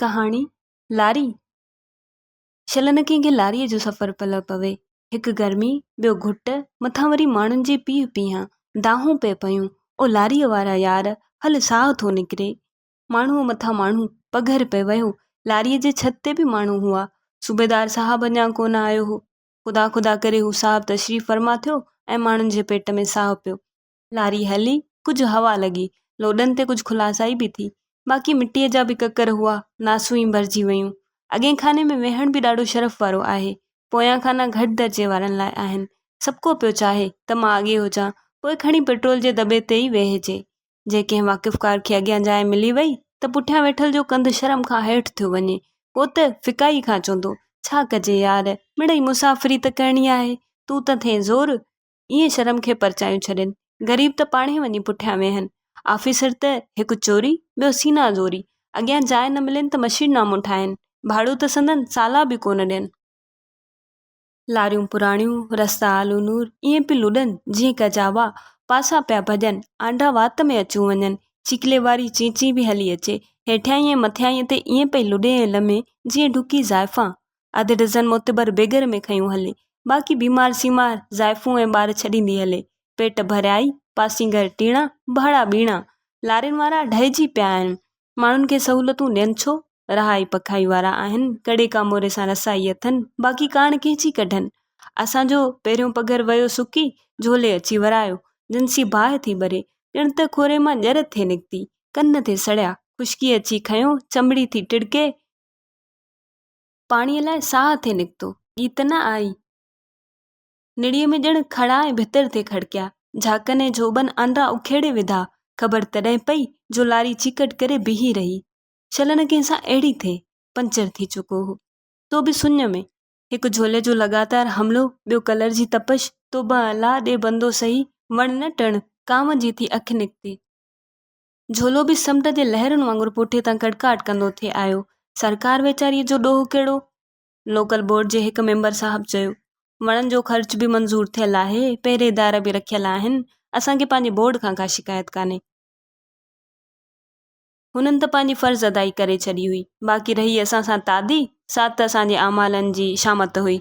ڪهاڻي، لاري! شل نه ڪنهن کي لاريء جو سفر پلئه پوي. هڪ گرمي، ٻيو گهٽ، مٿان وري ماڻهن جي پيهه پيهان، دانهون پئي پيون، او لاريء وارا يار، هل ساهه ٿو نڪري. ماڻهوء مٿان ماڻهو، پگهر پئي وهيو. لاريء جي ڇت تي به ماڻهو هئا. صوبيدار صاحب اڃا ڪونه آيو هو. خدا خدا ڪري هو صاحب تشريف فرما ٿيو ۽ ماڻهن جي پيٽ ۾ ساهه پيو. لاري هلي، ڪجهه هوا لڳي، لوڏن تي ڪجهه خلاصائي به ٿي. باقي مٽيء جا به ڪڪر هئا، ناسون ئي ڀرجي ويون. اڳئين خاني ۾ ويهڻ به ڏاڍو شرف وارو آهي. پويان خانا گهٽ درجي وارن لاء آهن. سڀڪو پيو چاهي ته مان اڳي هجان، پوء کڻي پيٽرول جي دٻي تي ئي ويهجي. جي ڪنهن واقفڪار کي اڳيان جاء ملي وئي ته پٺيان ويٺل جو ڪنڌ شرم کان هيٺ ٿيو وڃي. ڪو ته ڦڪائي کان چوندو، ڇا ڪجي يار، مڙئي مسافري ته ڪرڻي آهي، تون ته ٿئين زور، ائين شرم کي پرچايون ڇڏين. غريب ته پاڻهي وڃي پٺيان ويهن. آفيسر ته هڪ چوري، ٻيو سينا زوري. اڳيان جاء نه ملين ته مشيرنامو ٺاهين. ڀاڙو ته سندن سالا به ڪونه ڏين. لاريون پراڻيون، رستا آلو نور، ائين پي لڏن، جيئن ڪجاوا. پاسا پيا ڀڄن، آنڊا وات ۾ اچون وڃن. چيڪلي واري چين چين به هلي اچي. هيٺيائين ۽ مٿيائين تي ائين پئي لڏي ۽ لمي، جيئن ڍڪي زائفان. اڌ ڊزن معتبر بيگر ۾ کنيون هلي. باقي بيمار سيمار، زائفون ۽ ٻار ڇڏيندي هلي. پيٽ ڀريائي، پاسينگر ٽيڻا، ڀاڙا ٻيڻا. لارين وارا ڍئجي پيا آهن. ماڻهن کي سهولتون ڏين ڇو؟ رهائي پکائي وارا آهن، ڪڙي ڪاموري سان رسائي اٿن، باقي ڪاڻ ڪنهن جي ڪڍن؟ اسان جو پهريون پگهر ويو سڪي، جهولي اچي ورايو. جنسي باهه ٿي ٻري. ڄڻ ته کوري مان ڄر ٿي نڪتي. ڪن ٿي سڙيا. خشڪيء اچي کنيو، چمڙي ٿي ٽڙڪي. پاڻيء لاء ساهه ٿي نڪتو. ڳيت نه آئي. نڙيء ۾ ڄڻ کڙا ۽ ڀتر ٿي کڙڪيا. جھاڪن ۽ جھوٻن آنڊا اکيڙي وڌا. خبر تڏهن پئي جو لاري چيڪٽ ڪري بيهي رهي. شل نه ڪنهن سان اهڙي ٿئي. پنچر ٿي چڪو هو. سو به سڃ ۾. هڪ جھولي جو لڳاتار حملو، ٻيو ڪلر جي تپش. توبه الله ڏي بندو سهي، وڻ نه ٽڻ، ڪانء جي ٿي اک نڪتي. جهولو به سمنڊ جي لهرن وانگر پوٺي تان ڪڙڪاٽ ڪندو ٿي آيو. سرڪار ويچاريء جو ڏوهه ڪهڙو؟ لوڪل بورڊ جي هڪ ميمبر صاحب چيو. وڻن جو خرچ به منظور ٿيل آهي، پهريدار به رکيل آهن، اسان کي پنهنجي بورڊ کان ڪا شڪايت ڪانهي. هنن ته پنهنجي فرض ادائي ڪري ڇڏي هئي، باقي رهي اسان سان تعدي، سا ته اسان جي اعمالن جي شامت هئي.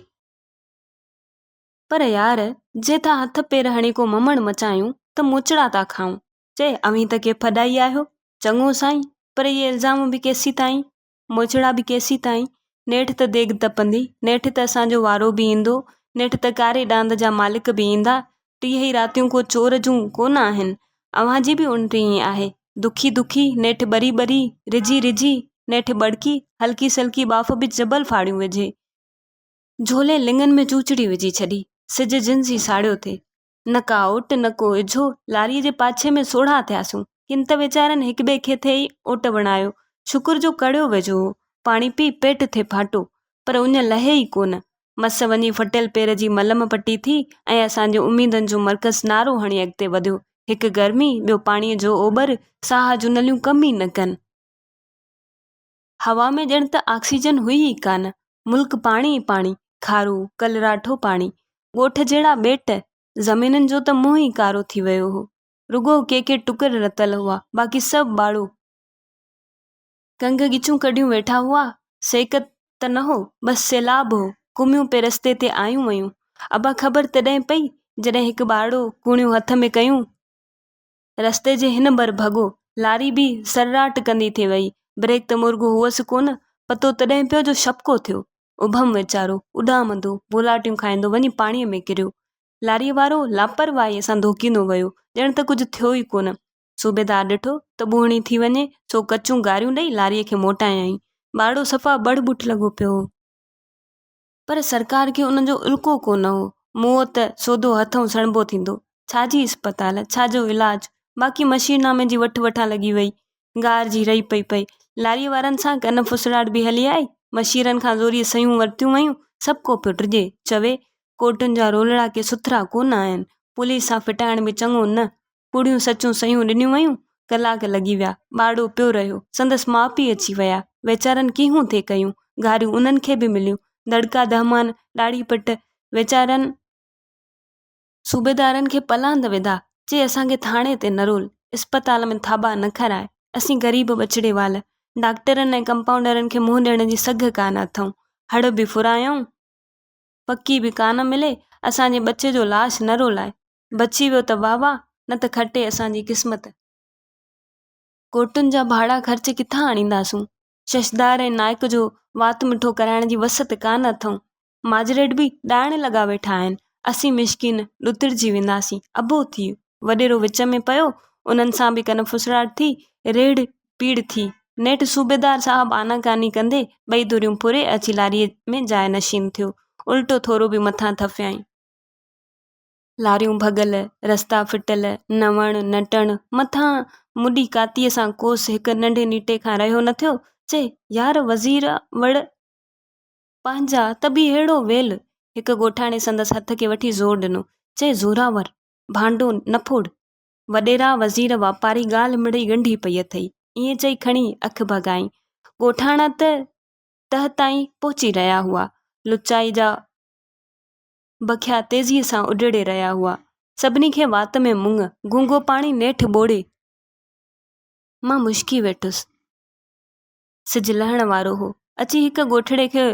پر يار، جي ٿا هٿ پير هڻي ڪو ممڻ مچايون ته موچڙا ٿا کائون. چئي، اوهين ته ڪي ڦڏائي آهيو. چڱو سائين، پر اهي الزام به ڪيسيتائين؟ موچڙا به ڪيسيتائين؟ نيٺ ته ديڳ تپندي، نيٺ ته اسان جو وارو به ايندو، نيٺ ته ڪاري ڏاند جا مالڪ به ايندا. ٽيهه ئي راتيون ڪو چور جون ڪونه آهن. اوهان جي به اڻٽيهه ئي آهي. دکي دکي، نيٺ ٻري ٻري، رجهي رجهي، نيٺ ٻڙڪي، هلڪي سلڪي ٻاڦ به جبل ڦاڙيون وجهي. جهولي لڱن ۾ چوچڙي وجهي ڇڏي. سج جنسي ساڙيو ٿي. نه ڪا اوٽ نه ڪو اجهو، لاريء جي پاڇي ۾ سوڙها ٿياسون. ڪن ته ويچارن هڪٻئي کي ٿي ئي اوٽ بڻايو. شڪر جو ڪڙيو ويجهو هو. پاڻي پي پيٽ ٿي ڦاٽو. پر اڃ لهي ئي ڪونه. مس وڃي ڦٽيل پير جي ملم پٽي ٿي ۽ اسان جي اميدن جو مرڪز نعرو هڻي اڳتي وڌيو. هڪ گرمي، ٻيو پاڻيء جو اوٻر، ساهه جون نليون ڪم ئي نه ڪن. هوا ۾ ڄڻ ته آڪسيجن هئي ئي ڪانه. ملڪ پاڻي ئي پاڻي، کارو، ڪلراٺو پاڻي. ڳوٺ جهڙا ٻيٽ، زمينن جو ته منهن ئي ڪارو ٿي ويو هو. رڳو ڪي ڪي ٽڪر رتل هئا، باقي سڀ ٻاڙو. ڪنگ ڳچون ڪڍيون ويٺا هئا. سيڪ ته نه هو، بس سيلاب هو. ڪميون پئي رستي تي آيون ويون. ابا خبر تڏهن پئي، جڏهن هڪ ٻارڙو ڪوڻيون هٿ ۾ ڪيون، رستي جي هن ڀر ڀڳو. لاري به سرراٽ ڪندي ٿي وئي. بريڪ ته مورڳو هئس ڪونه. پتو تڏهن پيو جو شپڪو ٿيو. اڀم ويچارو اڏامندو، بولاٽيون کائيندو وڃي پاڻيء ۾ ڪريو. لاريء وارو لاپرواهيء سان ڌوڪيندو ويو، ڄڻ ته ڪجهه ٿيو ئي ڪونه. صوبيدار ڏٺو ته ٻوهڻي ٿي وڃي، سو ڪچون گاريون ڏئي لاريء کي موٽايائين. ٻارڙو صفا بڙ ٻٺ لڳو پيو هو. پر سرڪار کي ان جو الڪو ڪو نه هو. موئو ته سودو هٿئون سڻڀو ٿيندو. ڇا جي اسپتال، ڇا جو علاج؟ باقي مشيرنامي جي وٺ وٺان لڳي وئي. گار جي رئي پئي پئي. لاريء وارن سان ڪن ڦسڙاٽ به هلي آئي. مشيرن کان زوريء صحيحون ورتيون ويون. سڀ ڪو پيو ڊڄي. چوي، ڪورٽن جا رولڙا ڪي سٿرا ڪو نه آهن. پوليس سان ڦٽائڻ به چڱو نه. ڪوڙيون سچون صحيحون ڏنيون ويون. ڪلاڪ لڳي ويا. ٻارڙو پيو رهيو. سندس ماء پيء اچي ويا. ويچارن ڪيهون ٿي ڪيون. گاريون انهن کي به مليون. دڙڪا دهمان، ڏاڙهي پٽ. ويچارن صوبيدارن کي پلاند وڌا، چي اسان کي ٿاڻي تي نه رول، اسپتال ۾ ٿاٻا نه کاراء. اسين غريب ٻچڙي وال. ڊاڪٽرن ۽ ڪمپائونڊرن کي منهن ڏيڻ جي سگهه ڪانه اٿئون. هڙ به ڦرايائون، پڪي به ڪانه ملي. اسان جي ٻچي جو لاش نه رولائي. بچي ويو ته واهه واهه، نه ته کٽي اسان جي قسمت. ڪوٽن جا ڀاڙا خرچ ڪٿان آڻينداسون؟ ششدار ۽ نائڪ جو وات مٺو ڪرائڻ جي وسعت ڪانه اٿئون. ماجريٽ به ڏائڻ لڳا ويٺا آهن. اسين مسڪين ڏتڙجي وينداسين. اڀو ٿي وڏيرو وچ ۾ پيو. انهن سان به ڪن ڦسڙاٽ ٿي، ريڙهه پيڙهه ٿي. نيٺ صوبيدار صاحب آنا ڪاني ڪندي ٻئي ڌريون ڦري اچي لاريء ۾ جاء نشين ٿيو. الٽو ٿورو به مٿان ٿڦيائين. لاريون ڀڳل، رستا ڦٽل، نه وڻ نه ٽڻ، مٿان مڏي ڪاتيء سان ڪوس هڪ ننڍي نيٽي کان رهيو نه ٿيو، چي، يار وزير وڙ پنهنجا ته به ههڙو ويل! هڪ ڳوٺاڻي سندس هٿ کي وٺي زور ڏنو، چي، زوراور! ڀانڊو نه ڦوڙ. وڏيرا، وزير، واپاري ڳالهه مڙئي ڳنڍي پئي اٿئي. ائين چئي کڻي اک ڀڳائين. ڳوٺاڻا ته تهه تائين پهچي رهيا هئا. لچائي جا بکيا تيزيء سان اڊڙي رهيا هئا. سڀني کي وات ۾ مڱ، گونگو پاڻي نيٺ ٻوڙي. مان مشڪي ويٺس. سج لهڻ وارو هو. اچي هڪ ڳوٺڙي کي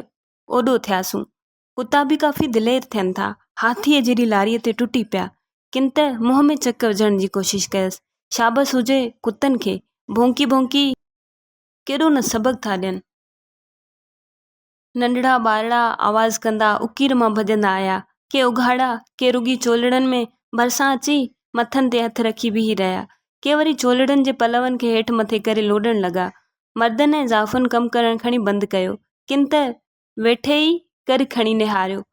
اوڏو ٿياسون. ڪتا به ڪافي دلير ٿين ٿا. هاٿيء جيڏي لاريء تي ٽٽي پيا. ڪن ته منهن ۾ چڪ وجهڻ جي ڪوشش ڪيس. شابس هجي ڪتن کي. ڀونڪي ڀونڪي ڪيڏو نه سبق ٿا ڏين. ننڍڙا ٻارڙا آواز ڪندا اڪير مان ڀڄندا آيا. ڪي اگهاڙا، ڪي رڳي چولڙن ۾ ڀرسان اچي مٿن تي هٿ رکي بيهي رهيا. ڪي وري چولڙن جي پلون کي هيٺ مٿي ڪري لوڏڻ لڳا. مردن ۽ زائفن ڪم ڪرڻ کڻي بند ڪيو. ڪن ته ويٺي ئي ڪر کڻي نهاريو.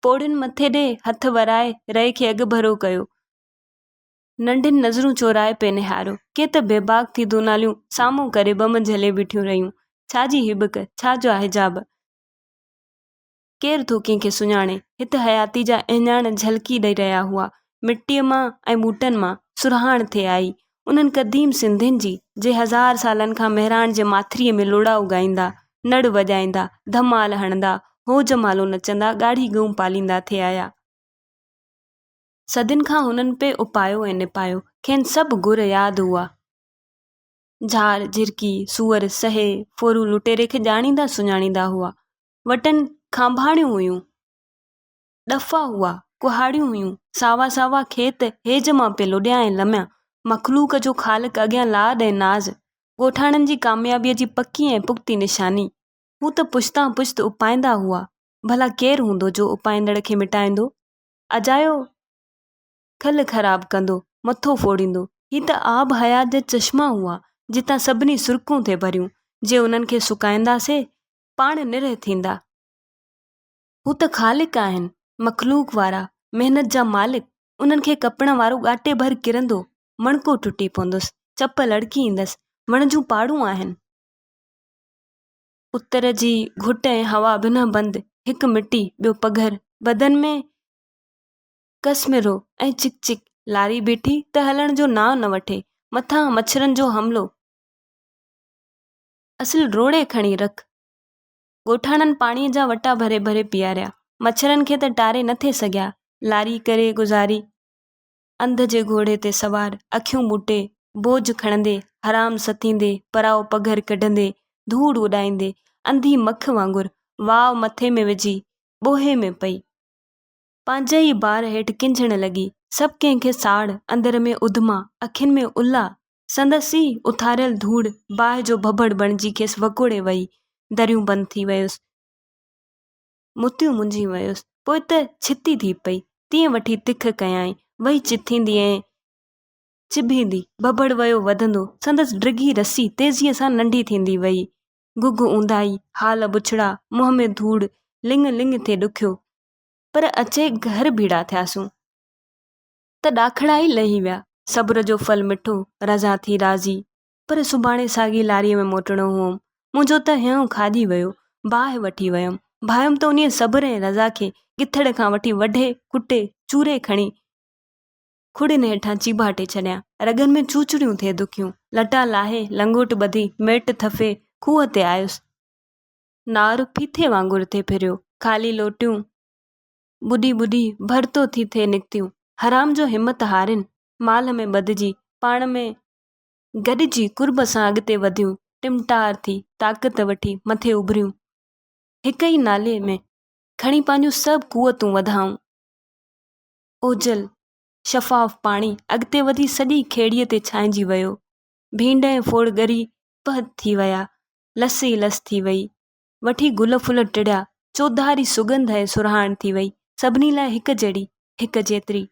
پوڙهين مٿي ڏي هٿ ورائي رئي کي اڳڀرو ڪيو. ننڍين نظرون چورائي پئي نهاريو. ڪي ته بيباڪ ٿي دوناليون سامهون ڪري بم جهلي بيٺيون رهيون. ڇا جي هٻڪ، ڇا جا حجاب؟ ڪير ٿو ڪنهن کي سڃاڻي؟ هت حياتي جا اهڃاڻ جهلڪي ڏئي رهيا هئا. مٽيء مان ۽ ٻوٽن مان سرهاڻ ٿي آئي. انهن قديم سنڌين جي، جي هزار سالن کان مهراڻ جي ماٿريء ۾ لوڙائو ڳائيندا، نڙ وڄائيندا، ڌمال هڻندا، هوج مالو نچندا، ڳاڙهي ڳئون پاليندا ٿي آيا. صدين کان هنن پئي اپايو ۽ نپايو. کين سڀ گر ياد هئا. جھار، جھرڪي، سوئر، سهي، ڦورو لٽيري کي ڄاڻيندا سڃاڻيندا هئا. وٽن کانڀاڻيون هيون، ڏڦا هئا، ڪهاڙيون هيون، ساوا ساوا کيت هيج مان پئي لڏيا ۽ لميا. مخلوق جو خالق اڳيان لاڏ ۽ ناز، ڳوٺاڻن جي ڪاميابيء جي پڪي ۽ پختي نشاني. هو ته پشتان پشت اپائيندا هئا. ڀلا ڪير هوندو جو اپائيندڙ کي مٽائيندو؟ اجايو کل خراب ڪندو، مٿو ڦوڙيندو. هي ته آب حيات جا چشما هئا، جتان سڀني سرڪون ٿي ڀريون. جي انهن کي سڪائينداسين، پاڻ نرهه ٿيندا. هو ته خالق آهن، مخلوق وارا، محنت جا مالڪ. انهن کي ڪپڻ وارو ڳاٽي ڀر ڪرندو، مڻڪو ٽٽي پوندس، چپ لڙڪي ايندس. وڻ جون پاڙون آهن. اتر جي گهٽ ۽ هوا بنهه بند، هڪ مٽي، ٻيو پگهر، بدن ۾ ڪسمرو ۽ چڪ چڪ، لاري بيٺي ته هلڻ جو نانء نه وٺي، مٿان مڇرن جو حملو. اصل روڙي کڻي رک. ڳوٺاڻن پاڻيء جا وٽا ڀري ڀري پياريا. مڇرن کي ته ٽاري نه ٿي سگهيا. لاري ڪري گذاري. انڌ جي گهوڙي تي سوار، اکيون ٻوٽي، بوجهه کڻندي، حرام ستيندي، پرائو پگهر ڪڍندي، ڌوڙ اڏائيندي، انڌي مک وانگر، واء مٿي ۾ وجهي، ٻوهي ۾ پئي. پنهنجي ئي بار هيٺ ڪنجهڻ لڳي. سڀ ڪنهن کي ساڙ، اندر ۾ اڌما، اکين ۾ الا. سندس ئي اٿاريل ڌوڙ، باهه جو ڀڀڙ بڻجي کيس وڪوڙي ويئي. دريون بند ٿي ويس. متيون منجهي ويس. پوء ته ڇتي ٿي پئي. تيئن وٺي تک ڪيائين. وئي چٿيندي ۽ چڀيندي. ڀڀڙ ويو وڌندو. سندس ڊگهي رسي تيزيء سان ننڍي ٿيندي ويئي. گهگهه اونداهي، حال بڇڙا، منهن ۾ ڌوڙ، لڱ لڱ ٿي ڏکيو. پر اچي گهر ڀيڙا ٿياسون. ته ڏاکڙا ئي لهي ويا. صبر جو ڦل مٺو، رضا ٿي راضي. پر سڀاڻي ساڳي لاريء ۾ موٽڻو هئم. منهنجو ته هينئون کاڄي ويو. باهه وٺي ويم. ڀانيم ته انهيء صبر ۽ رضا کي ڳٿڙ کان وٺي وڍي، ڪٽي، چوري کڻي کڙين هيٺان چيڀاٽي ڇڏيان. رڳن ۾ چوچڙيون ٿي دکيون. لٽا لاهي، لنگوٽ ٻڌي، ميٽ ٿڦي، کوهه تي آيس. نار ڦيٿي وانگر ٿي ڦريو. خالي لوٽيون ٻڏي ٻڏي ڀرتو ٿي ٿي نڪتيون. حرام جو همت هارين، مالهه ۾ ٻڌجي، پاڻ ۾. گڏجي قرب سان اڳتي وڌيون. ٽمٽار ٿي، طاقت وٺي، مٿي اڀريون. هڪ ئي نالي ۾ کڻي پنهنجون سڀ قوتون وڌائون. اوجل، شفاف پاڻي اڳتي وڌي سڄي کيڙيء تي ڇانئجي ويو. ڀينڊ ۽ ڦوڙ ڳري پهه ٿي ويا. لس ئي لس ٿي وئي. وٺي گل ڦل ٽڙيا. چوڌاري سڳنڌ ۽ سرهاڻ ٿي وئي. سڀني لاء هڪ جهڙي، هڪ جيتري.